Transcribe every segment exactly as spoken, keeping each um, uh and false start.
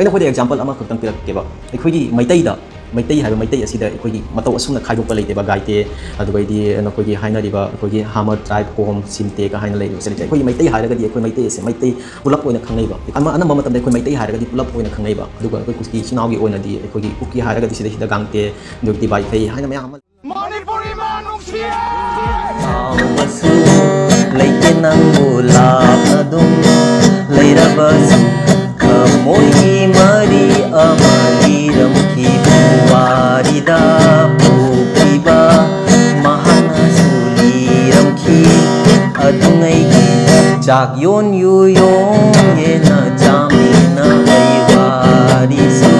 ꯑꯩꯅ ꯑꯩꯈꯣꯏꯗ ꯑꯦꯛꯖꯥꯝꯄꯜ ꯑꯃꯈꯛꯇꯪ ꯄꯤꯔꯛꯀꯦꯕ꯫ ꯑꯩꯈꯣꯏꯒꯤ ꯃꯩꯇꯩꯗ, ꯃꯩꯇꯩ ꯍꯥꯏꯕ ꯃꯩꯇꯩ ꯑꯁꯤꯗ ꯑꯩꯈꯣꯏꯒꯤ ꯃꯇꯧ ꯑꯁꯨꯝꯅ ꯈꯥꯏꯗꯣꯛꯄ ꯂꯩꯇꯦꯕ꯫ ꯒꯥꯏꯇꯦ, ꯑꯗꯨꯒꯩꯗꯤ ꯅꯈꯣꯏꯒꯤ ꯍꯥꯏꯅꯔꯤꯕ ꯑꯩꯈꯣꯏꯒꯤ ꯍꯥꯃꯔ ꯇ꯭ꯔꯥꯏꯕ, ꯀꯣꯝ, ꯁꯤꯝꯇꯦꯒ ꯍꯥꯏꯅ ꯂꯩꯔꯤꯕꯁꯦ ꯂꯩꯇꯦ꯫ ꯑꯩꯈꯣꯏꯒꯤ ꯃꯩꯇꯩ ꯍꯥꯏꯔꯒꯗꯤ ꯑꯩꯈꯣꯏ ꯃꯩꯇꯩ ꯑꯁꯦ ꯃꯩꯇꯩ ꯄꯨꯂꯞ ꯑꯣꯏꯅ ꯈꯪꯅꯩꯕ꯫ ꯑꯃ, ꯑꯅꯝꯕ ꯃꯇꯝꯗ ꯑꯩꯈꯣꯏ ꯃꯩꯇꯩ ꯍꯥꯏꯔꯒꯗꯤ ꯄꯨꯂꯞ ꯑꯣꯏꯅ ꯈꯪꯅꯩꯕ꯫ ꯑꯗꯨꯒ ꯑꯩꯈꯣꯏ ꯀꯨꯀꯤ ꯏꯆꯤꯟ ꯏꯅꯥꯎꯒꯤ ꯑꯣꯏꯅꯗꯤ ꯑꯩꯈꯣꯏꯒꯤ ꯀꯨꯀꯤ ꯍꯥꯏꯔꯒꯗꯤ ꯁꯤꯗꯩꯁꯤꯗ ꯒꯥꯡꯇꯦ, ꯑꯗꯨꯒ ꯇꯤꯕꯥꯏꯈꯩ ꯍꯥꯏꯅ ꯃꯌꯥꯝ ꯑꯃ ꯃꯅꯤꯄꯨꯔ ꯏꯃꯥ ꯅꯨꯡꯁꯤꯌꯦ! ꯀꯥꯎꯕꯁꯨ ꯂꯩꯇꯦ ꯅꯪꯕꯨ ꯂꯥꯞꯅ ꯑꯗꯨꯝ ꯂꯩꯔꯕꯁꯨ, ꯊꯃꯣꯏꯒꯤ ꯃꯔꯤ ꯑꯃ ꯂꯤꯔꯝꯈꯤꯕ ꯋꯥꯔꯤꯗ ꯄꯣꯛꯈꯤꯕ ꯃꯍꯥꯛꯅꯁꯨ ꯂꯤꯔꯝꯈꯤ꯫ ꯑꯗꯨꯉꯩꯒꯤ ꯆꯥꯛ ꯌꯣꯟ ꯌꯨ ꯌꯣꯟꯒꯦꯅ ꯆꯥꯃꯤꯟꯅꯕꯩ ꯋꯥꯔꯤꯁꯨ꯫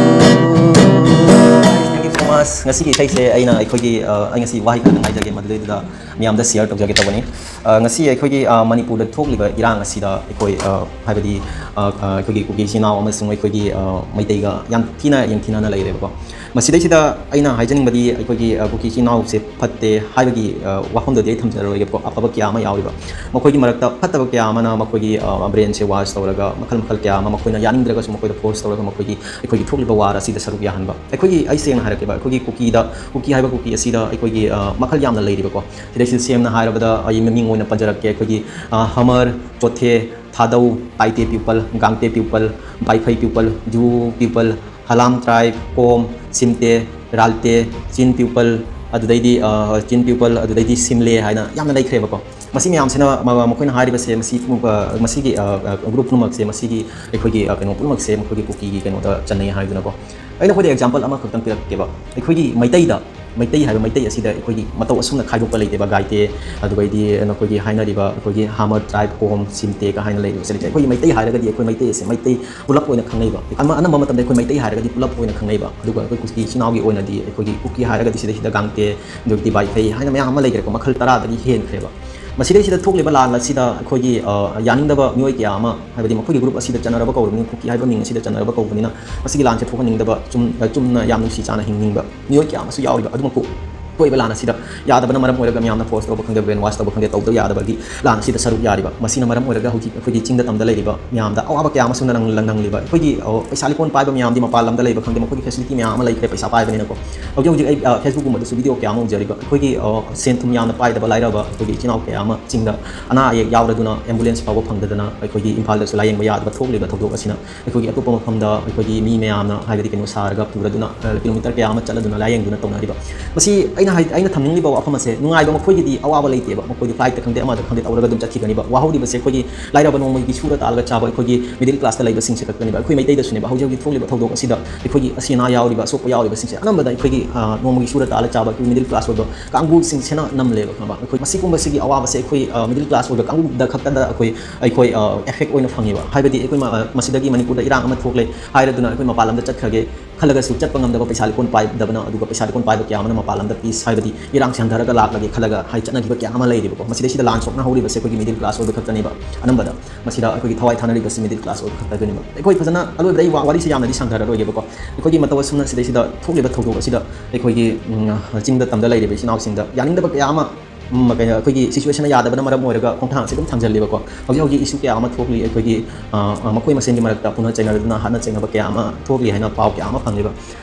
Thank you so much꯫ ꯉꯁꯤꯒꯤ ꯏꯁꯩꯁꯦ ꯑꯩꯅ ꯑꯩꯈꯣꯏꯒꯤ, ꯑ, ꯑꯩ ꯉꯁꯤ ꯋꯥꯍꯩ ꯈꯔ ꯍꯥꯏꯖꯒꯦ, ꯃꯗꯨꯗꯩꯗꯨꯗ ꯃꯤꯌꯥꯝꯗ ꯁꯤꯌꯔ ꯇꯧꯖꯒꯦ ꯇꯧꯕꯅꯤ꯫ ꯑ, ꯉꯁꯤ ꯑꯩꯈꯣꯏꯒꯤ, ꯑ, ꯃꯅꯤꯄꯨꯔꯗ ꯊꯣꯛꯂꯤꯕ ꯏꯔꯥꯡ ꯑꯁꯤꯗ ꯑꯩꯈꯣꯏ, ꯑ, ꯍꯥꯏꯕꯗꯤ, ꯑ, ꯑ, ꯑꯩꯈꯣꯏꯒꯤ ꯀꯨꯀꯤ ꯏꯆꯤꯟ ꯏꯅꯥꯎ ꯑꯃꯁꯨꯡ ꯑꯩꯈꯣꯏꯒꯤ, ꯑ, ꯃꯩꯇꯩꯒ ꯌꯥꯝ ꯊꯤꯅ ꯌꯦꯡꯊꯤꯅꯅ ꯂꯩꯔꯦꯕꯀꯣ꯫ ꯃꯁꯤꯗꯩꯁꯤꯗ ꯑꯩꯅ ꯍꯥꯏꯖꯅꯤꯡꯕꯗꯤ ꯑꯩꯈꯣꯏꯒꯤ, ꯑ, ꯀꯨꯀꯤ ꯏꯆꯤꯟ ꯏꯅꯥꯎꯁꯦ ꯐꯠꯇꯦ ꯍꯥꯏꯕꯒꯤ, ꯑ, ꯋꯥꯐꯝꯗꯨꯗꯤ ꯑꯩ ꯊꯝꯖꯔꯔꯣꯏꯒꯦꯕꯀꯣ꯫ ꯑꯐꯕ ꯀꯌꯥ ꯑꯃ ꯌꯥꯎꯔꯤꯕ, ꯃꯈꯣꯏꯒꯤ ꯃꯔꯛꯇ ꯐꯠꯇꯕ ꯀꯌꯥ ꯑꯃꯅ ꯃꯈꯣꯏꯒꯤ, ꯑ, ꯕ꯭ꯔꯦꯟꯁꯦ ꯋꯥꯁ ꯇꯧꯔꯒ ꯃꯈꯜ ꯃꯈꯜ ꯀꯌꯥ ꯑꯃ ꯃꯈꯣꯏꯅ ꯌꯥꯅꯤꯡꯗ꯭ꯔꯒꯁꯨ ꯃꯈꯣꯏꯗ ꯐꯣꯔꯁ ꯇꯧꯔꯒ ꯃꯈꯣꯏꯒꯤ, ꯑꯩꯈꯣꯏꯒꯤ ꯊꯣꯛꯂꯤꯕ ꯋꯥꯔ ꯑꯁꯤꯗ ꯁꯔꯨꯛ ꯌꯥꯍꯟꯕ꯫ ꯑꯩꯈꯣꯏꯒꯤ, ꯑꯩ ꯁꯦꯡꯅ ꯍꯥꯏꯔꯛꯀꯦꯕ, ꯑꯩꯈꯣꯏꯒꯤ ꯀꯨꯀꯤꯗ, ꯀꯨꯀꯤ ꯍꯥꯏꯕ ꯀꯨꯀꯤ ꯑꯁꯤꯗ ꯑꯩꯈꯣꯏꯒꯤ, ꯑ, ꯃꯈꯜ ꯌꯥꯝꯅ ꯂꯩꯔꯤꯕꯀꯣ꯫ ꯁꯤꯗꯩꯁꯤꯗ ꯁꯦꯡꯅ ꯍꯥꯏꯔꯕꯗ ꯑꯩ ꯃꯃꯤꯡ ꯑꯣꯏꯅ ꯄꯟꯖꯔꯛꯀꯦ꯫ ꯑꯩꯈꯣꯏꯒꯤ, ꯑ, Hmar, Chothe, Thadou, Paite people, Gangte people, Vaiphei people, Zou people, Halam tribe, Kom, Simte, Ralte, Chin people, ꯑꯗꯨꯗꯩꯗꯤ, ꯑ, ꯆꯤꯟ ꯄꯤꯄꯜ, ꯑꯗꯨꯗꯩꯗꯤ ꯁꯤꯝꯂꯦ ꯍꯥꯏꯅ ꯌꯥꯝꯅ ꯂꯩꯈ꯭ꯔꯦꯕꯀꯣ꯫ ꯃꯁꯤ ꯃꯌꯥꯝꯁꯤꯅ ꯃ-, ꯃꯈꯣꯏꯅ ꯍꯥꯏꯔꯤꯕꯁꯦ, ꯃꯁꯤ, ꯑ, ꯃꯁꯤꯒꯤ, ꯑ, ꯑ, ꯒ꯭ꯔꯨꯞ ꯄꯨꯝꯅꯃꯛꯁꯦ, ꯃꯁꯤꯒꯤ ꯑꯩꯈꯣꯏꯒꯤ, ꯑ, ꯀꯩꯅꯣ ꯄꯨꯝꯅꯃꯛꯁꯦ ꯃꯈꯣꯏꯒꯤ ꯀꯨꯀꯤꯒꯤ ꯀꯩꯅꯣꯗ ꯆꯟꯅꯩ ꯍꯥꯏꯗꯅꯀꯣ꯫ ꯑꯩꯅ ꯑꯩꯈꯣꯏꯗ ꯑꯦꯛꯖꯥꯝꯄꯜ ꯑꯃꯈꯛꯇꯪ ꯄꯤꯔꯛꯀꯦꯕ꯫ ꯑꯩꯈꯣꯏꯒꯤ ꯃꯩꯇꯩꯗ, ꯃꯩꯇꯩ ꯍꯥꯏꯕ ꯃꯩꯇꯩ ꯑꯁꯤꯗ ꯑꯩꯈꯣꯏꯒꯤ ꯃꯇꯧ ꯑꯁꯨꯝꯅ ꯈꯥꯏꯗꯣꯛꯄ ꯂꯩꯇꯦꯕ꯫ ꯒꯥꯏꯇꯦ, ꯑꯗꯨꯒꯩꯗꯤ ꯅꯈꯣꯏꯒꯤ ꯍꯥꯏꯅꯔꯤꯕ ꯑꯩꯈꯣꯏꯒꯤ ꯍꯥꯃꯔ ꯇ꯭ꯔꯥꯏꯕ, ꯀꯣꯝ, ꯁꯤꯝꯇꯦꯒ ꯍꯥꯏꯅ ꯂꯩꯔꯤꯕꯁꯦ ꯂꯩꯇꯦ꯫ ꯑꯩꯈꯣꯏꯒꯤ ꯃꯩꯇꯩ ꯍꯥꯏꯔꯒꯗꯤ ꯑꯩꯈꯣꯏ ꯃꯩꯇꯩ ꯑꯁꯦ ꯃꯩꯇꯩ ꯄꯨꯂꯞ ꯑꯣꯏꯅ ꯈꯪꯅꯩꯕ꯫ ꯑꯃ, ꯑꯅꯝꯕ ꯃꯇꯝꯗ ꯑꯩꯈꯣꯏ ꯃꯩꯇꯩ ꯍꯥꯏꯔꯒꯗꯤ ꯄꯨꯂꯞ ꯑꯣꯏꯅ ꯈꯪꯅꯩꯕ꯫ ꯑꯗꯨꯒ ꯑꯩꯈꯣꯏ ꯀꯨꯀꯤ ꯏꯆꯤꯟ ꯏꯅꯥꯎꯒꯤ ꯑꯣꯏꯅꯗꯤ ꯑꯩꯈꯣꯏꯒꯤ ꯀꯨꯀꯤ ꯍꯥꯏꯔꯒꯗꯤ ꯁꯤꯗꯩꯁꯤꯗ ꯒꯥꯡꯇꯦ, ꯑꯗꯨꯒ ꯇꯤꯕꯥꯏꯈꯩ ꯍꯥꯏꯅ ꯃꯌꯥꯝ ꯑꯃ ꯂꯩꯈ꯭ꯔꯦꯀꯣ, ꯃꯈꯜ ꯇꯔꯥꯗꯒꯤ ꯍꯦꯟꯈ꯭ꯔꯦꯕ꯫ ꯃꯁꯤꯗꯩꯁꯤꯗ ꯊꯣꯛꯂꯤꯕ ꯂꯥꯟ ꯑꯁꯤꯗ ꯑꯩꯈꯣꯏꯒꯤ, ꯑ, ꯌꯥꯅꯤꯡꯗꯕ ꯃꯤꯑꯣꯏ ꯀꯌꯥ ꯑꯃ, ꯍꯥꯏꯕꯗꯤ ꯃꯈꯣꯏꯒꯤ ꯒ꯭ꯔꯨꯞ ꯑꯁꯤꯗ ꯆꯟꯅꯔꯕ ꯀꯧꯔꯕꯅꯤꯅ, ꯀꯨꯀꯤ ꯍꯥꯏꯕ ꯃꯤꯡ ꯑꯁꯤꯗ ꯆꯟꯅꯔꯕ ꯀꯧꯕꯅꯤꯅ, ꯃꯁꯤꯒꯤ ꯂꯥꯟꯁꯦ ꯊꯣꯛꯍꯟꯅꯤꯡꯗꯕ, ꯆꯨꯝ-, ꯑ, ꯆꯨꯝꯅ ꯌꯥꯝ ꯅꯨꯡꯁꯤ ꯆꯥꯅ ꯍꯤꯡꯅꯤꯡꯕ ꯃꯤꯑꯣꯏ ꯀꯌꯥ ꯑꯃꯁꯨ ꯌꯥꯎꯔꯤꯕ꯫ ꯑꯗꯨꯃꯛꯄꯨ ꯑꯣꯏꯕ ꯂꯥꯟ ꯑꯁꯤꯗ ꯌꯥꯗꯕꯅ ꯃꯔꯝ ꯑꯣꯏꯔꯒ ꯃꯌꯥꯝꯅ force ꯇꯧꯕ ꯈꯪꯗꯦ, brain wash ꯇꯧꯕ ꯈꯪꯗꯦ, ꯇꯧꯗꯕ ꯌꯥꯗꯕꯒꯤ ꯂꯥꯟ ꯑꯁꯤꯗ ꯁꯔꯨꯛ ꯌꯥꯔꯤꯕ꯫ ꯃꯁꯤꯅ ꯃꯔꯝ ꯑꯣꯏꯔꯒ ꯍꯧꯖꯤꯛ ꯑꯩꯈꯣꯏꯒꯤ ꯆꯤꯡꯗ ꯇꯝꯗ ꯂꯩꯔꯤꯕ ꯃꯌꯥꯝꯗ ꯑꯋꯥꯕ ꯀꯌꯥ ꯑꯃꯁꯨ ꯅꯪ-, ꯅꯪꯂꯤꯕ꯫ ꯑꯩꯈꯣꯏꯒꯤ, ꯑ, ꯄꯩꯁꯥ ꯂꯤꯀꯣꯟ ꯄꯥꯏꯕ ꯃꯌꯥꯝꯗꯤ ꯃꯄꯥꯟ ꯂꯝꯗ ꯂꯩꯕ ꯈꯪꯗꯦ, ꯃꯈꯣꯏꯒꯤ facility ꯃꯌꯥꯝ ꯑꯃ ꯂꯩꯈ꯭ꯔꯦ ꯄꯩꯁꯥ ꯄꯥꯏꯕꯅꯤꯅꯀꯣ꯫ ꯍꯧꯖꯤꯛ ꯍꯧꯖꯤꯛ ꯑꯩ, ꯑ, Facebookꯀꯨꯝꯕꯗꯁꯨ video ꯀꯌꯥ ꯑꯃ ꯎꯖꯔꯤꯕ ꯑꯩꯈꯣꯏꯒꯤ, ꯑ, ꯁꯦꯟ ꯊꯨꯝ ꯌꯥꯝꯅ ꯄꯥꯏꯗꯕ ꯂꯥꯏꯔꯕ ꯑꯩꯈꯣꯏꯒꯤ ꯏꯆꯤꯟ ꯏꯅꯥꯎ ꯀꯌꯥ ꯑꯃ ꯆꯤꯡꯗ ꯑꯅꯥ ꯑꯌꯦꯛ ꯌꯥꯎꯔꯗꯨꯅ ambulance ꯐꯥꯎꯕ ꯐꯪꯗꯗꯅ ꯑꯩꯈꯣꯏꯒꯤ ꯏꯝꯐꯥꯜꯗꯁꯨ ꯂꯥꯌꯦꯡꯕ ꯌꯥꯗꯕ ꯊꯣꯛꯂꯤꯕ ꯊꯧꯗꯣꯛ ꯑꯁꯤꯅ ꯑꯩꯈꯣꯏꯒꯤ ꯑꯇꯣꯞꯄ ꯃꯐꯝꯗ ꯑꯩꯈꯣꯏꯒꯤ ꯃꯤ ꯃꯌꯥꯝꯅ ꯍꯥꯏꯕꯗꯤ ꯀꯩꯅꯣ ꯁꯥꯔꯒ ꯄꯨꯔꯗꯨꯅ, ꯑ, kilometre ꯀꯌꯥ ꯑꯃ ꯆꯠꯂꯗꯨꯅ ꯂꯥꯌꯦꯡꯗꯨꯅ ꯇꯧꯅꯔꯤꯕ꯫ ꯃꯁꯤ ꯑꯩꯅ ꯍꯥꯏ-, ꯑꯩꯅ ꯊꯝꯅꯤꯡꯂꯤꯕ ꯋꯥꯐꯝ ꯑꯁꯦ, ꯅꯨꯡꯉꯥꯏꯕ ꯃꯈꯣꯏꯒꯤꯗꯤ ꯑꯋꯥꯕ ꯂꯩꯇꯦꯕ, ꯃꯈꯣꯏꯗꯤ flightꯇ ꯈꯪꯗꯦ ꯑꯃꯗ ꯈꯪꯗꯦ ꯇꯧꯔꯒ ꯑꯗꯨꯝ ꯆꯠꯈꯤꯒꯅꯤꯕ꯫ ꯋꯥꯍꯧꯔꯤꯕꯁꯦ ꯑꯩꯈꯣꯏꯒꯤ ꯂꯥꯏꯔꯕ ꯅꯣꯡꯃꯒꯤ ꯁꯨꯔ ꯇꯥꯜꯂꯒ ꯆꯥꯕ ꯑꯩꯈꯣꯏꯒꯤ middle classꯇ ꯂꯩꯕꯁꯤꯡꯁꯦ ꯈꯛꯇꯅꯦꯕ꯫ ꯑꯩꯈꯣꯏ ꯃꯩꯇꯩꯗꯁꯨꯅꯦꯕ ꯍꯧꯖꯤꯛ ꯍꯧꯖꯤꯛ ꯊꯣꯛꯂꯤꯕ ꯊꯧꯗꯣꯛ ꯑꯁꯤꯗ ꯑꯩꯈꯣꯏꯒꯤ ꯑꯁꯤ ꯑꯅꯥ ꯌꯥꯎꯔꯤꯕ, ꯑꯁꯣꯛꯄ ꯌꯥꯎꯔꯤꯕꯁꯤꯡꯁꯦ ꯑꯅꯝꯕꯗ ꯑꯩꯈꯣꯏꯒꯤ, ꯑ, ꯅꯣꯡꯃꯒꯤ ꯁꯨꯔ ꯇꯥꯜꯂ ꯆꯥꯕ ꯑꯩꯈꯣꯏ middle class ꯑꯣꯏꯕ ꯀꯥꯡꯕꯨꯁꯤꯡꯁꯤꯅ ꯅꯝꯂꯦꯕ, ꯈꯪꯉꯕ? ꯑꯩꯈꯣꯏ ꯃꯁꯤꯒꯨꯝꯕꯁꯤꯒꯤ ꯑꯋꯥꯕꯁꯦ ꯑꯩꯈꯣꯏ, ꯑ, middle class ꯑꯣꯏꯕ ꯀꯥꯡꯕꯨꯗ ꯈꯛꯇꯗ ꯑꯩꯈꯣꯏ, ꯑꯩꯈꯣꯏ, ꯑ, effect ꯑꯣꯏꯅ ꯐꯪꯉꯦꯕ꯫ ꯍꯥꯏꯕꯗꯤ ꯑꯩꯈꯣꯏ ꯃ-, ꯑ, ꯃꯁꯤꯗꯒꯤ ꯃꯅꯤꯄꯨꯔꯗ ꯏꯔꯥꯡ ꯑꯃ ꯊꯣꯛꯂꯦ ꯍꯥꯏꯔꯗꯨꯅ ꯑꯩꯈꯣꯏ ꯃꯄꯥꯟ ꯂꯝꯗ ꯆꯠꯈ꯭ꯔꯒꯦ ꯈꯜꯂꯒꯁꯨ ꯆꯠꯄ ꯉꯝꯗꯕ, ꯄꯩꯁꯥ ꯂꯤꯀꯣꯟ ꯄꯥꯏꯗꯕꯅ, ꯑꯗꯨꯒ ꯄꯩꯁꯥ ꯂꯤꯀꯣꯟ ꯄꯥꯏꯕ ꯀꯌꯥ ꯑꯃꯅ ꯃꯄꯥꯟ ꯂꯝꯗ peace ꯍꯥꯏꯕꯗꯤ ꯏꯔꯥꯡꯁꯦ ꯍꯟꯊꯔꯒ ꯂꯥꯛꯂꯒꯦ ꯈꯜꯂꯒ ꯍꯥꯏ ꯆꯠꯅꯈꯤꯕ ꯀꯌꯥ ꯑꯃ ꯂꯩꯔꯤꯕꯀꯣ꯫ ꯃꯁꯤꯗꯩꯁꯤꯗ ꯂꯥꯟ ꯁꯣꯛꯅꯍꯧꯔꯤꯕꯁꯦ ꯑꯩꯈꯣꯏꯒꯤ middle class ꯑꯣꯏꯕ ꯈꯛꯇꯅꯦꯕ꯫ ꯑꯅꯝꯕꯗ ꯃꯁꯤꯗ ꯑꯩꯈꯣꯏꯒꯤ ꯊꯋꯥꯏ ꯊꯥꯅꯔꯤꯕꯁꯤ middle class ꯑꯣꯏꯕ ꯈꯛꯇꯒꯤꯅꯦꯕ꯫ ꯑꯩꯈꯣꯏ ꯐꯖꯅ ꯑꯔꯣꯏꯕꯗ ꯑꯩ ꯋꯥ-, ꯋꯥꯔꯤꯁꯦ ꯌꯥꯝꯅꯗꯤ ꯁꯥꯡꯊꯔꯔꯣꯏꯒꯦꯕꯀꯣ꯫ ꯑꯩꯈꯣꯏꯒꯤ ꯃꯇꯧ ꯑꯁꯨꯝꯅ ꯁꯤꯗꯩꯁꯤꯗ ꯊꯣꯛꯂꯤꯕ ꯊꯧꯗꯣꯛ ꯑꯁꯤꯗ ꯑꯩꯈꯣꯏꯒꯤ, ꯎꯝ, ꯆꯤꯡꯗ ꯇꯝꯗ ꯂꯩꯔꯤꯕ ꯏꯆꯤꯟ ꯏꯅꯥꯎꯁꯤꯡꯗ ꯌꯥꯅꯤꯡꯗꯕ ꯀꯌꯥ ꯑꯃ, ꯎꯝ, ꯀꯩꯅꯣ, ꯑꯩꯈꯣꯏꯒꯤ situationꯅ ꯌꯥꯗꯕꯅ ꯃꯔꯝ ꯑꯣꯏꯔꯒ ꯈꯣꯡꯊꯥꯡ ꯑꯁꯤ ꯑꯗꯨꯝ ꯊꯥꯡꯖꯜꯂꯤꯕꯀꯣ꯫ ꯍꯧꯖꯤꯛ ꯍꯧꯖꯤꯛ issue ꯀꯌꯥ ꯑꯃ ꯊꯣꯛꯂꯤ, ꯑꯩꯈꯣꯏꯒꯤ, ꯑ, ꯑ, ꯃꯈꯣꯏ ꯃꯁꯦꯟꯒꯤ ꯃꯔꯛꯇ ꯐꯨꯅ ꯆꯩꯅꯗꯨꯅ, ꯍꯥꯠꯅ ꯆꯩꯅꯕ ꯀꯌꯥ ꯑꯃ ꯊꯣꯛꯂꯤ ꯍꯥꯏꯅ ꯄꯥꯎ ꯀꯌꯥ ꯑꯃ ꯐꯪꯂꯤꯕ꯫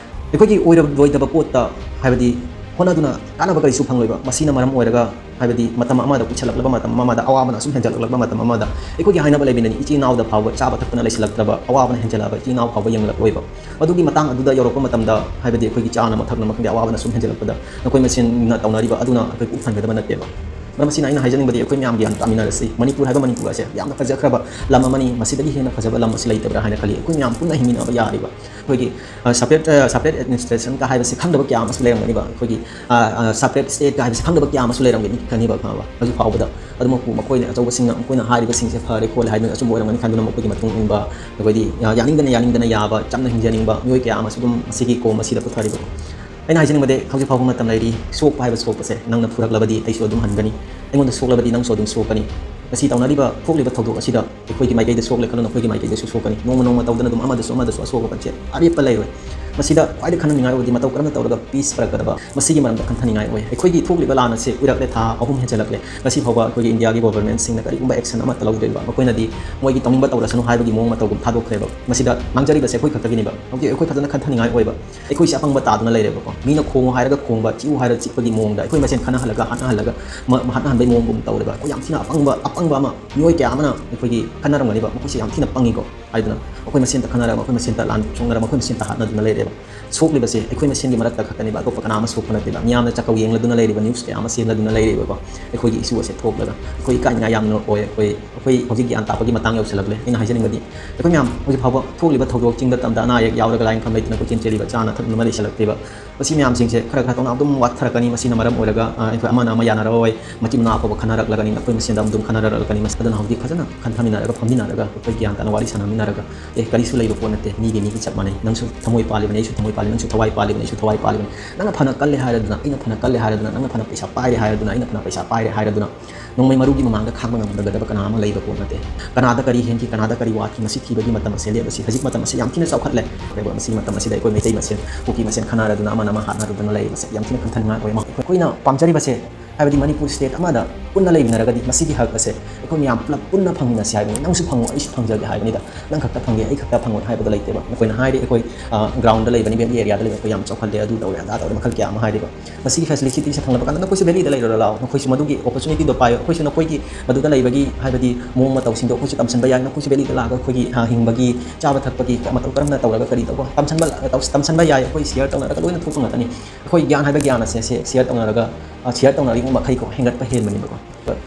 ꯑꯩꯈꯣꯏꯒꯤ ꯑꯣꯏꯔꯣꯏꯗꯕ ꯄꯣꯠꯇ, ꯍꯥꯏꯕꯗꯤ ꯍꯣꯠꯅꯗꯨꯅ ꯀꯥꯟꯅꯕ ꯀꯔꯤꯁꯨ ꯐꯪꯂꯣꯏꯕ꯫ ꯃꯁꯤꯅ ꯃꯔꯝ ꯑꯣꯏꯔꯒ, ꯍꯥꯏꯕꯗꯤ ꯃꯇꯝ ꯑꯃꯗ ꯀꯨꯏꯁꯜꯂꯛꯂꯕ ꯃꯇꯝ ꯑꯃꯗ, ꯑꯋꯥꯕꯅ ꯑꯁꯨꯝ ꯍꯦꯟꯖꯜꯂꯛꯂꯕ ꯃꯇꯝ ꯑꯃꯗ, ꯑꯩꯈꯣꯏꯒꯤ ꯍꯥꯏꯅꯕ ꯂꯩꯕꯅꯤ, ꯏꯆꯤꯜ ꯏꯅꯥꯎꯗ ꯐꯥꯎꯕ ꯆꯥꯕ ꯊꯛꯄꯅ ꯂꯩꯁꯤꯜꯂꯛꯇ꯭ꯔꯕ, ꯑꯋꯥꯕꯅ ꯍꯦꯟꯖꯜꯂꯛꯑꯕ ꯏꯆꯤꯜ ꯏꯅꯥꯎ ꯐꯥꯎꯕ ꯌꯦꯡꯂꯛꯂꯣꯏꯕ꯫ ꯑꯗꯨꯒꯤ ꯃꯇꯥꯡ ꯑꯗꯨꯗ ꯌꯧꯔꯛꯄ ꯃꯇꯝꯗ, ꯍꯥꯏꯕꯗꯤ ꯑꯩꯈꯣꯏꯒꯤ ꯆꯥꯅꯕ ꯊꯛꯅꯕ ꯈꯪꯗꯦ, ꯑꯋꯥꯕꯅ ꯁꯨꯝ ꯍꯦꯟꯖꯜꯂꯛꯄꯗ ꯅꯈꯣꯏ ꯃꯁꯦꯟꯅ ꯇꯧꯅꯔꯤꯕ ꯑꯗꯨꯅ ꯑꯩꯈꯣꯏ ꯄꯨꯛ ꯊꯟꯒꯗꯕ ꯅꯠꯇꯦꯕ꯫ ꯃꯔꯝ ꯑꯁꯤꯅ ꯑꯩꯅ ꯍꯥꯏꯖꯅꯤꯡꯕꯗꯤ, ꯑꯩꯈꯣꯏ ꯃꯌꯥꯝ ꯒ꯭ꯌꯥꯟ ꯇꯥꯃꯤꯟꯅꯔꯁꯤ, ꯃꯅꯤꯄꯨꯔ ꯍꯥꯏꯕ ꯃꯅꯤꯄꯨꯔ ꯑꯁꯦ ꯌꯥꯝꯅ ꯐꯖꯈ꯭ꯔꯕ ꯂꯝ ꯑꯃꯅꯤ, ꯃꯁꯤꯗꯒꯤ ꯍꯦꯟꯅ ꯐꯖꯕ ꯂꯝ ꯑꯁꯤ ꯂꯩꯇꯕ꯭ꯔꯥ ꯍꯥꯏꯅ ꯈꯜꯂꯤ꯫ ꯑꯩꯈꯣꯏ ꯃꯌꯥꯝ ꯄꯨꯟꯅ ꯍꯤꯡꯃꯤꯟꯅꯕ ꯌꯥꯔꯤꯕ, ꯑꯩꯈꯣꯏꯒꯤ, ꯑ, separate, ꯑ, separate administrationꯒ ꯍꯥꯏꯕꯁꯤ ꯈꯪꯗꯕ ꯀꯌꯥ ꯑꯃꯁꯨ ꯂꯩꯔꯝꯒꯅꯤꯕ꯫ ꯑꯩꯈꯣꯏꯒꯤ, ꯑ, ꯑ, separate stateꯀ ꯍꯥꯏꯕꯁꯤ ꯈꯪꯗꯕ ꯀꯌꯥ ꯑꯃꯁꯨ ꯂꯩꯔꯝꯒꯅꯤ, ꯈꯪꯉꯤꯕ, ꯈꯪꯉꯕ? ꯍꯧꯖꯤꯛ ꯐꯥꯎꯕꯗ ꯑꯗꯨꯃꯛꯄꯨ ꯃꯈꯣꯏꯅ, ꯑꯆꯧꯕꯁꯤꯡꯅ ꯃꯈꯣꯏꯅ ꯍꯥꯏꯔꯤꯕꯁꯤꯡꯁꯦ ꯐꯔꯦ ꯈꯣꯠꯂꯦ ꯍꯥꯏꯗꯨꯅ ꯑꯆꯨꯝꯕ ꯑꯣꯏꯔꯝꯒꯅꯤ ꯈꯟꯗꯨꯅ ꯃꯈꯣꯏꯒꯤ ꯃꯇꯨꯡ ꯏꯟꯕ, ꯑꯩꯈꯣꯏꯗꯤ, ꯑ, ꯌꯥꯅꯤꯡꯗꯅ ꯌꯥꯅꯤꯡꯗꯅ ꯌꯥꯕ, ꯆꯝꯅ ꯍꯤꯡꯖꯅꯤꯡꯕ ꯃꯤꯑꯣꯏ ꯀꯌꯥ ꯑꯃꯁꯨ ꯑꯗꯨꯝ ꯃꯁꯤꯒꯤ ꯀꯣꯝ ꯑꯁꯤꯗ ꯄꯨꯊꯔꯤꯕ꯫ ꯑꯩꯅ ꯍꯥꯏꯖꯅꯤꯡꯕꯗꯤ, ꯍꯧꯖꯤꯛ ꯐꯥꯎꯕ ꯃꯇꯝ ꯂꯩꯔꯤ꯫ ꯁꯣꯛꯄ ꯍꯥꯏꯕ ꯁꯣꯛꯄꯁꯦ ꯅꯪꯅ ꯐꯨꯔꯛꯂꯕꯗꯤ ꯑꯩꯁꯨ ꯑꯗꯨꯝ ꯍꯟꯒꯅꯤ, ꯑꯩꯉꯣꯟꯗ ꯁꯣꯛꯂꯕꯗꯤ ꯅꯪꯁꯨ ꯑꯗꯨꯝ ꯁꯣꯛꯀꯅꯤ꯫ ꯉꯁꯤ ꯇꯧꯅꯔꯤꯕ, ꯊꯣꯛꯂꯤꯕ ꯊꯧꯗꯣꯛ ꯑꯁꯤꯗ ꯑꯩꯈꯣꯏꯒꯤ ꯃꯥꯏꯀꯩꯗ ꯁꯣꯛꯂꯦ ꯈꯜꯂꯣ, ꯅꯈꯣꯏꯒꯤ ꯃꯥꯏꯀꯩꯗꯁꯨ ꯁꯣꯛꯀꯅꯤ꯫ ꯅꯣꯡꯃ ꯅꯣꯡꯃ ꯇꯧꯗꯅ ꯑꯗꯨꯝ ꯑꯃꯗꯁꯨ ꯑꯃꯗꯁꯨ ꯑꯁꯣꯛ ꯑꯄꯟꯁꯦ ꯑꯔꯦꯞꯄ ꯂꯩꯔꯣꯏ꯫ ꯃꯁꯤꯗ ꯈ꯭ꯋꯥꯏꯗꯒꯤ ꯈꯟꯅꯅꯤꯡꯉꯥꯏ ꯑꯣꯏꯕꯗꯤ ꯃꯇꯧ ꯀꯔꯝꯅ ꯇꯧꯔꯒ ꯄꯤꯁ ꯄꯨꯔꯛꯀꯗꯕ, ꯃꯁꯤꯒꯤ ꯃꯔꯝꯗ ꯈꯟꯊꯅꯤꯡꯉꯥꯏ ꯑꯣꯏ꯫ ꯑꯩꯈꯣꯏꯒꯤ ꯊꯣꯛꯂꯤꯕ ꯂꯥꯟ ꯑꯁꯤ ꯀꯨꯏꯔꯛꯂꯦ, ꯊꯥ ꯑꯍꯨꯝ ꯍꯦꯟꯖꯜꯂꯛꯂꯦ꯫ ꯉꯁꯤ ꯐꯥꯎꯕ ꯑꯩꯈꯣꯏꯒꯤ ꯏꯟꯗꯤꯌꯥꯒꯤ ꯒꯣꯕꯔꯃꯦꯟꯁꯤꯡꯅ ꯀꯔꯤꯒꯨꯝꯕ ꯑꯦꯛꯁꯟ ꯑꯃꯠꯇ ꯂꯧꯗ꯭ꯔꯤꯕ꯫ ꯃꯈꯣꯏꯅꯗꯤ ꯃꯣꯏꯒꯤ ꯇꯧꯅꯤꯡꯕ ꯇꯧꯔꯁꯅꯨ ꯍꯥꯏꯕꯒꯤ ꯃꯑꯣꯡ ꯃꯇꯧꯒꯨꯝ ꯊꯥꯗꯣꯛꯈ꯭ꯔꯦꯕ꯫ ꯃꯁꯤꯗ ꯉꯥꯡꯖꯔꯤꯕꯁꯦ ꯑꯩꯈꯣꯏ ꯈꯛꯇꯒꯤꯅꯦꯕ꯫ ꯍꯧꯖꯤꯛ ꯑꯩꯈꯣꯏ ꯐꯖꯅ ꯈꯟꯊꯅꯤꯡꯉꯥꯏ ꯑꯣꯏꯕ꯫ ꯑꯩꯈꯣꯏꯁꯦ ꯑꯄꯪꯕ ꯇꯥꯗꯨꯅ ꯂꯩꯔꯦꯕꯀꯣ꯫ ꯃꯤꯅ ꯈꯣꯡꯉꯨ ꯍꯥꯏꯔꯒ ꯈꯣꯡꯕ, ꯆꯤꯛꯎ ꯍꯥꯏꯔꯒ ꯆꯤꯛꯄꯒꯤ ꯃꯑꯣꯡꯗ ꯑꯩꯈꯣꯏ ꯃꯁꯦꯟ ꯈꯠꯅꯍꯜꯂꯒ, ꯍꯥꯠꯅꯍꯜꯂꯒ, ꯃ-, ꯍꯥꯠꯅꯍꯟꯕꯒꯤ ꯃꯑꯣꯡꯒꯨꯝ ꯇꯧꯔꯦꯕ꯫ ꯑꯩꯈꯣꯏ ꯌꯥꯝ ꯊꯤꯅ ꯑꯄꯪꯕ, ꯑꯄꯪꯕ ꯑꯃ ꯃꯤꯑꯣꯏ ꯀꯌꯥ ꯑꯃꯅ ꯑꯩꯈꯣꯏꯒꯤ ꯈꯟꯅꯔꯝꯒꯅꯤꯕ, "ꯃꯈꯣꯏꯁꯦ ꯌꯥꯝ ꯊꯤꯅ ꯄꯪꯉꯤꯀꯣ" ꯍꯥꯏꯗꯨꯅ꯫ ꯑꯩꯈꯣꯏ ꯃꯁꯦꯟꯇ ꯈꯟꯅꯔꯒ, ꯑꯩꯈꯣꯏ ꯃꯁꯦꯟꯇ ꯂꯥꯟ ꯁꯣꯛꯅꯔꯒ, ꯑꯩꯈꯣꯏ ꯃꯁꯦꯟꯇ ꯍꯥꯠꯅꯗꯨꯅ ꯂꯩꯔꯦꯕ꯫ ꯁꯣꯛꯂꯤꯕꯁꯦ ꯑꯩꯈꯣꯏ ꯃꯁꯦꯟꯒꯤ ꯃꯔꯛꯇ ꯈꯛꯇꯅꯦꯕ, ꯑꯇꯣꯞꯄ ꯀꯅꯥ ꯑꯃ ꯁꯣꯛꯄ ꯅꯠꯇꯦꯕ꯫ ꯃꯤꯌꯥꯝꯅ ꯆꯥꯛꯀꯧ ꯌꯦꯡꯂꯗꯨꯅ ꯂꯩꯔꯤꯕ, ꯅ꯭ꯌꯨꯁ ꯀꯌꯥ ꯑꯃ ꯆꯦꯜꯂꯗꯨꯅ ꯂꯩꯔꯤꯕꯀꯣ꯫ ꯑꯩꯈꯣꯏꯒꯤ ꯏꯁꯨ ꯑꯁꯦ ꯊꯣꯛꯂꯒ ꯑꯩꯈꯣꯏ ꯏꯀꯥꯏꯅꯤꯡꯉꯥꯏ ꯌꯥꯝꯅ ꯑꯣꯏ꯫ ꯑꯩꯈꯣꯏ, ꯑꯩꯈꯣꯏ ꯍꯧꯖꯤꯛ ꯒ꯭ꯌꯥꯟ ꯇꯥꯕꯒꯤ ꯃꯇꯥꯡ ꯌꯧꯁꯤꯜꯂꯛꯂꯦ꯫ ꯑꯩꯅ ꯍꯥꯏꯖꯅꯤꯡꯕꯗꯤ, ꯑꯩꯈꯣꯏ ꯃꯌꯥꯝ ꯍꯧꯖꯤꯛ ꯐꯥꯎꯕ ꯊꯣꯛꯂꯤꯕ ꯊꯧꯗꯣꯛ, ꯆꯤꯡꯗ ꯇꯝꯗ ꯑꯅꯥ ꯑꯌꯦꯛ ꯌꯥꯎꯔꯒ ꯂꯥꯏꯌꯦꯡꯐꯝ ꯂꯩꯇꯅ ꯀꯣꯏꯆꯦꯟ ꯆꯦꯜꯂꯤꯕ, ꯆꯥꯅ ꯊꯛꯅꯕ ꯂꯩꯁꯤꯜꯂꯛꯇꯦꯕ꯫ ꯃꯁꯤ ꯃꯌꯥꯝꯁꯤꯡꯁꯦ ꯈꯔ ꯈꯔ ꯊꯧꯅꯥ ꯑꯗꯨꯝ ꯋꯥꯠꯊꯔꯛꯀꯅꯤ꯫ ꯃꯁꯤꯅ ꯃꯔꯝ ꯑꯣꯏꯔꯒ, ꯑ, ꯑꯩꯈꯣꯏ ꯑꯃꯅ ꯑꯃ ꯌꯥꯅꯔꯛꯑꯣꯏ, ꯃꯆꯤꯟ ꯃꯅꯥꯎ ꯑꯐꯕ ꯈꯟꯅꯔꯛꯂꯒꯅꯤ, ꯑꯩꯈꯣꯏ ꯃꯁꯦꯟꯗ ꯑꯗꯨꯝ ꯈꯟꯅꯔꯛꯂꯛꯀꯅꯤ꯫ ꯃꯁꯤ ꯑꯗꯨꯅ ꯍꯧꯖꯤꯛ ꯐꯖꯅ ꯈꯟꯊꯃꯤꯟꯅꯔꯒ, ꯐꯝꯃꯤꯟꯅꯔꯒ, ꯑꯩꯈꯣꯏ ꯒ꯭ꯌꯥꯟ ꯇꯥꯅ ꯋꯥꯔꯤ ꯁꯥꯟꯅꯃꯤꯟꯅꯔꯒ, "ꯑꯦ, ꯀꯔꯤꯁꯨ ꯂꯩꯕ ꯄꯣꯠ ꯅꯠꯇꯦ, ꯃꯤꯒꯤ ꯃꯤꯒꯤ ꯆꯞ ꯃꯥꯟꯅꯩ, ꯅꯪꯁꯨ ꯊꯃꯣꯏ ꯄꯥꯜꯂꯤꯕꯅꯤ, ꯑꯩꯁꯨ ꯊꯃꯣꯏ ꯄꯥꯜꯂꯤꯕꯅꯤ, ꯑꯩꯁꯨ ꯊꯋꯥꯏ ꯄꯥꯜꯂꯤꯕꯅꯤ, ꯑꯩꯁꯨ ꯊꯋꯥꯏ ꯄꯥꯜꯂꯤꯕꯅꯤ꯫ ꯅꯪꯅ ꯐꯅ ꯀꯜꯂꯦ ꯍꯥꯏꯔꯗꯨꯅ, ꯑꯩꯅ ꯐꯅ ꯀꯜꯂꯦ ꯍꯥꯏꯔꯗꯨꯅ, ꯅꯪꯅ ꯐꯅ ꯄꯩꯁꯥ ꯄꯥꯏꯔꯦ ꯍꯥꯏꯔꯗꯨꯅ, ꯑꯩꯅ ꯐꯅ ꯄꯩꯁꯥ ꯄꯥꯏꯔꯦ ꯍꯥꯏꯔꯗꯨꯅ, ꯅꯣꯡꯃꯩ ꯃꯔꯨꯒꯤ ꯃꯃꯥꯡꯗ ꯈꯥꯡꯕ ꯉꯝꯒꯗꯕ ꯀꯅꯥ ꯑꯃ ꯂꯩꯕ ꯄꯣꯠ ꯅꯠꯇꯦ꯫ ꯀꯅꯥꯗ ꯀꯔꯤ ꯍꯦꯟꯈꯤ, ꯀꯅꯥꯗ ꯀꯔꯤ ꯋꯥꯠꯈꯤ, ꯃꯁꯤ ꯊꯤꯕꯒꯤ ꯃꯇꯝ ꯑꯁꯦ ꯂꯦꯞꯂꯁꯤ꯫ ꯍꯧꯖꯤꯛ ꯃꯇꯝ ꯑꯁꯤ ꯌꯥꯝ ꯊꯤꯅ ꯆꯥꯎꯈꯠꯂꯦ꯫ ꯑꯗꯨꯒ ꯃꯁꯤꯒꯤ ꯃꯇꯝ ꯑꯁꯤꯗ ꯑꯩꯈꯣꯏ ꯃꯩꯇꯩ ꯃꯁꯦꯟ, ꯀꯨꯀꯤ ꯃꯁꯦꯟ ꯈꯟꯅꯔꯗꯨꯅ, ꯑꯃꯅ ꯑꯃ ꯍꯥꯠꯅꯔꯗꯨꯅ ꯂꯩꯔꯤꯕꯁꯦ ꯌꯥꯝ ꯊꯤꯅ ꯈꯟꯊꯅꯤꯡꯉꯥꯏ ꯑꯣꯏ꯫ ꯑꯩꯈꯣꯏꯅ ꯄꯥꯝꯖꯔꯤꯕꯁꯦ, ꯍꯥꯏꯕꯗꯤ ꯃꯅꯤꯄꯨꯔ ꯁ꯭ꯇꯦꯠ ꯑꯃꯗ ꯄꯨꯟꯅ ꯂꯩꯃꯤꯟꯅꯔꯒꯗꯤ ꯃꯁꯤꯒꯤ ꯍꯛ ꯑꯁꯦ ꯑꯩꯈꯣꯏ ꯃꯌꯥꯝ ꯄꯨꯂꯞ ꯄꯨꯟꯅ ꯐꯪꯃꯤꯟꯅꯁꯤ ꯍꯥꯏꯕꯅꯤ꯫ ꯅꯪꯁꯨ ꯐꯪꯉꯣ, ꯑꯩꯁꯨ ꯐꯪꯖꯒꯦ ꯍꯥꯏꯕꯅꯤꯗ꯫ ꯅꯪ ꯈꯛꯇ ꯐꯪꯒꯦ, ꯑꯩ ꯈꯛꯇ ꯐꯪꯉꯣꯏ ꯍꯥꯏꯕꯗꯣ ꯂꯩꯇꯦꯕ꯫ ꯃꯈꯣꯏꯅ ꯍꯥꯏꯔꯤ, ꯑꯩꯈꯣꯏ, ꯑ, ꯒ꯭ꯔꯥꯎꯟꯗ ꯂꯩꯕꯅꯤ, ꯚꯦꯂꯤ ꯑꯦꯔꯤꯌꯥꯗ ꯂꯩꯕ ꯑꯩꯈꯣꯏ ꯌꯥꯝ ꯆꯥꯎꯈꯠꯂꯦ, ꯑꯗꯨ ꯇꯧꯔꯦ, ꯑꯗꯥ ꯇꯧꯔꯦ, ꯃꯈꯜ ꯀꯌꯥ ꯑꯃ ꯍꯥꯏꯔꯤꯕ꯫ ꯃꯁꯤꯒꯤ ꯐꯦꯁꯤꯂꯤꯇꯤꯁꯦ ꯐꯪꯂꯕ ꯀꯥꯟꯗ ꯅꯈꯣꯏꯁꯨ ꯚꯦꯂꯤꯗ ꯂꯩꯔꯨꯔ ꯂꯥꯛꯑꯣ, ꯅꯈꯣꯏꯁꯨ ꯃꯗꯨꯒꯤ ꯑꯣꯄꯣꯔꯆꯨꯅꯤꯇꯤꯗꯣ ꯄꯥꯏꯌꯣ꯫ ꯑꯩꯈꯣꯏꯁꯨ ꯅꯈꯣꯏꯒꯤ ꯃꯗꯨꯗ ꯂꯩꯕꯒꯤ, ꯍꯥꯏꯕꯗꯤ, ꯃꯑꯣꯡ ꯃꯇꯧꯁꯤꯡꯗꯣ ꯑꯩꯈꯣꯏꯁꯨ ꯇꯝꯁꯤꯟꯕ ꯌꯥꯏ꯫ ꯅꯈꯣꯏꯁꯨ ꯚꯦꯂꯤꯗ ꯂꯥꯛꯑꯒ ꯑꯩꯈꯣꯏꯒꯤ, ꯑ, ꯍꯤꯡꯕꯒꯤ, ꯆꯥꯕ ꯊꯛꯄꯒꯤ ꯃꯇꯧ ꯀꯔꯝꯅ ꯇꯧꯔꯒ ꯀꯔꯤ ꯇꯧꯕ ꯇꯝꯁꯤꯟꯕ, ꯇꯧ-, ꯇꯝꯁꯤꯟꯕ ꯌꯥꯏ꯫ ꯑꯩꯈꯣꯏ ꯁꯤꯌꯔ ꯇꯧꯅꯔꯒ ꯂꯣꯏꯅ ꯊꯣꯛꯄ ꯉꯥꯛꯇꯅꯤ꯫ ꯑꯩꯈꯣꯏ ꯒ꯭ꯌꯥꯟ ꯍꯥꯏꯕ ꯒ꯭ꯌꯥꯟ ꯑꯁꯦ, ꯁꯦ ꯁꯤꯌꯔ ꯇꯧꯅꯔꯒ, ꯑ, ꯁꯤꯌꯔ ꯇꯧꯅꯔꯤꯕ ꯃꯈꯩꯀꯣ, ꯍꯦꯟꯒꯠꯄ ꯍꯦꯟꯕꯅꯦꯕꯀꯣ꯫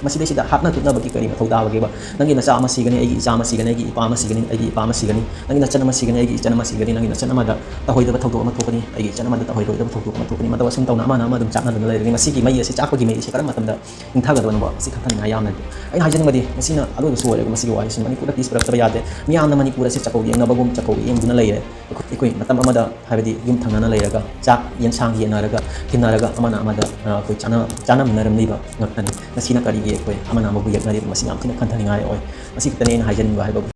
ꯃꯁꯤꯗꯩꯁꯤꯗ ꯍꯥꯠꯅ ꯇꯨꯠꯅꯕꯒꯤ ꯀꯔꯤ ꯃꯊꯧ ꯇꯥꯕꯒꯦꯕ? ꯅꯪꯒꯤ ꯅꯆꯥ ꯑꯃ ꯁꯤꯒꯅꯤ, ꯑꯩꯒꯤ ꯏꯆꯥ ꯑꯃ ꯁꯤꯒꯅꯤ, ꯑꯩꯒꯤ ꯏꯄꯥ ꯑꯃ ꯁꯤꯒꯅꯤ, ꯑꯩꯒꯤ ꯏꯄꯥ ꯑꯃ ꯁꯤꯒꯅꯤ, ꯅꯪꯒꯤ ꯅꯆꯟ ꯑꯃ ꯁꯤꯒꯅꯤ, ꯑꯩꯒꯤ ꯏꯆꯟ ꯑꯃ ꯁꯤꯒꯅꯤ, ꯅꯪꯒꯤ ꯅꯆꯟ ꯑꯃꯗ ꯇꯧꯍꯣꯏꯗꯕ ꯊꯧꯗꯣꯛ ꯑꯃ ꯊꯣꯛꯀꯅꯤ, ꯑꯩꯒꯤ ꯏꯆꯟ ꯑꯃꯗ ꯇꯧꯍꯣꯏꯔꯣꯏꯗꯕ ꯊꯧꯗꯣꯛ ꯑꯃ ꯊꯣꯛꯀꯅꯤ꯫ ꯃꯇꯧ ꯑꯁꯨꯝ ꯇꯧꯅ ꯑꯃꯅ ꯑꯃ ꯑꯗꯨꯝ ꯆꯥꯛꯅꯗꯨꯅ ꯂꯩꯔꯒꯅꯤ꯫ ꯃꯁꯤꯒꯤ ꯃꯩ ꯑꯁꯤ ꯆꯥꯛꯄꯒꯤ ꯃꯩ ꯑꯁꯤ ꯀꯔꯝꯕ ꯃꯇꯝꯗ ꯏꯪꯊꯒꯗꯕꯅꯣꯕ? ꯃꯁꯤ ꯈꯟꯊꯅꯤꯡꯉꯥꯏ ꯌꯥꯝꯅ ꯂꯩ꯫ ꯑꯩꯅ ꯍꯥꯏꯖꯅꯤꯡꯕꯗꯤ, ꯃꯁꯤꯅ ꯑꯔꯣꯏꯕꯁꯨ ꯑꯣꯏꯔꯒ ꯃꯁꯤꯒꯤ ꯋꯥꯔꯤꯁꯤ ꯃꯅꯤꯄꯨꯔꯗ ꯄꯤꯁ ꯄꯨꯔꯛꯇꯕ ꯌꯥꯗꯦ꯫ ꯃꯤꯌꯥꯝꯅ ꯃꯅꯤꯄꯨꯔ ꯑꯁꯤ ꯆꯥꯛꯀꯧ ꯌꯦꯡꯅꯕꯒꯨꯝ ꯆꯥꯛꯀꯧ ꯌꯦꯡꯗꯨꯅ ꯂꯩꯔꯦ꯫ ꯑꯩꯈꯣꯏ, ꯑꯩꯈꯣꯏ ꯃꯇꯝ ꯑꯃꯗ, ꯍꯥꯏꯕꯗꯤ, ꯌꯨꯝ ꯊꯪꯅꯅ ꯂꯩꯔꯒ ꯆꯥꯛ ꯌꯦꯟꯁꯥꯡ ꯌꯦꯟꯅꯔꯒ, ꯊꯤꯟꯅꯔꯒ, ꯑꯃꯅ ꯑꯃꯗ, ꯑ, ꯑꯩꯈꯣꯏ ꯆꯥꯅ-, ꯆꯥꯅꯃꯤꯟꯅꯔꯝꯂꯤꯕ ꯉꯥꯛꯇꯅꯤ꯫ ꯉꯁꯤꯅ ꯀꯔꯤꯒꯤ ꯑꯩꯈꯣꯏ ꯑꯃꯅ ꯑꯃꯕꯨ ꯌꯦꯛꯅꯔꯤꯕ? ꯃꯁꯤ ꯌꯥꯝ ꯊꯤꯅ ꯈꯟꯊꯅꯤꯡꯉꯥꯏ ꯑꯣꯏ꯫ ꯃꯁꯤ ꯈꯛꯇꯅꯤ ꯑꯩꯅ ꯍꯥꯏꯖꯅꯤꯡꯕ ꯍꯥꯏꯕꯕꯨ꯫